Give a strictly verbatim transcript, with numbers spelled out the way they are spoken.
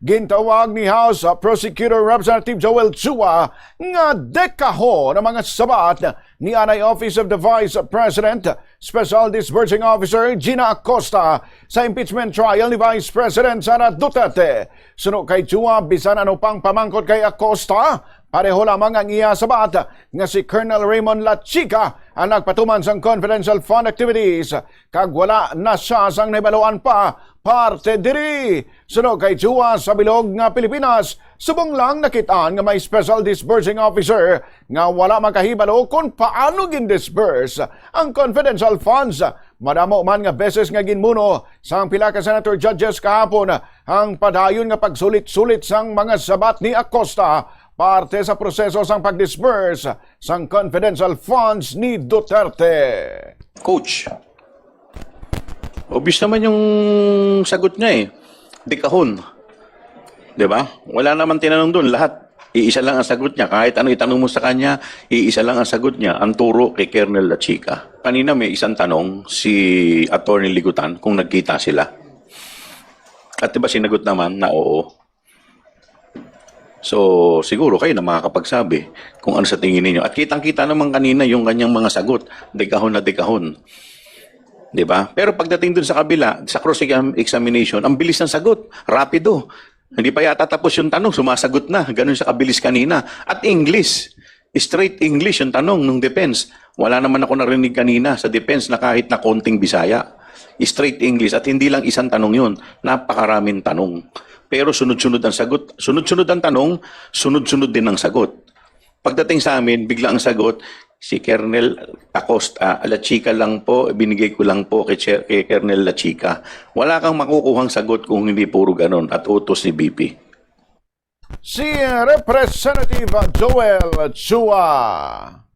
Gintawag ni House Prosecutor Representative Joel Chua nga dekahon ang mga sabat ni anay Office of the Vice President, Special Disbursing Officer Gina Acosta sa impeachment trial ni Vice President Sara Duterte. Suno kay Chua, bisan ano pang pamangkot kay Acosta, pareho lamang ang iya sabat nga si Colonel Raymond Lachica ang nagpatuman sang confidential fund activities, kag wala na sia sang nahibaluan pa parte diri. Suno kay Chua, sa bilog nga Pilipinas, subong lang nakit-an nga may special disbursing officer nga wala makahibalo kon paano gindisburse ang confidential funds. Madamo man nga beses nga ginmuno sang pila ka senator judges kahapon ang padayon nga pagsulit-sulit sang mga sabat ni Acosta parte sa proseso sang pag-disburse sang confidential funds ni Duterte. Coach. Obvious naman yung sagot niya eh. Dekahon. 'Di ba? Wala naman tinanong doon. Lahat, iisa lang ang sagot niya. Kahit ano itanong mo sa kanya, iisa lang ang sagot niya. Ang turo kay Colonel Lachica. Kanina may isang tanong si Attorney Ligutan kung nagkita sila. At 'di ba sinagot naman na oo. So, siguro kayo na makakapagsabi kung ano sa tingin ninyo. At kitang-kita naman kanina yung kanyang mga sagot, dekahon na dekahon. 'Di ba? Pero pagdating dun sa kabila, sa cross-examination, ang bilis ng sagot, rapido. Hindi pa yata tapos yung tanong, sumasagot na. Ganun siya kabilis kanina. At English, straight English yung tanong ng defense. Wala naman ako narinig kanina sa defense na kahit na konting Bisaya. Straight English. At hindi lang isang tanong yun. Napakaraming tanong. Pero sunod-sunod ang sagot. Sunod-sunod ang tanong, sunod-sunod din ang sagot. Pagdating sa amin, bigla ang sagot, si Colonel Acosta, ah, Lachica lang po, binigay ko lang po kay, Che- kay Colonel Lachica. Wala kang makukuhang sagot kung hindi puro ganon at utos ni B P. Si Representative Joel Chua.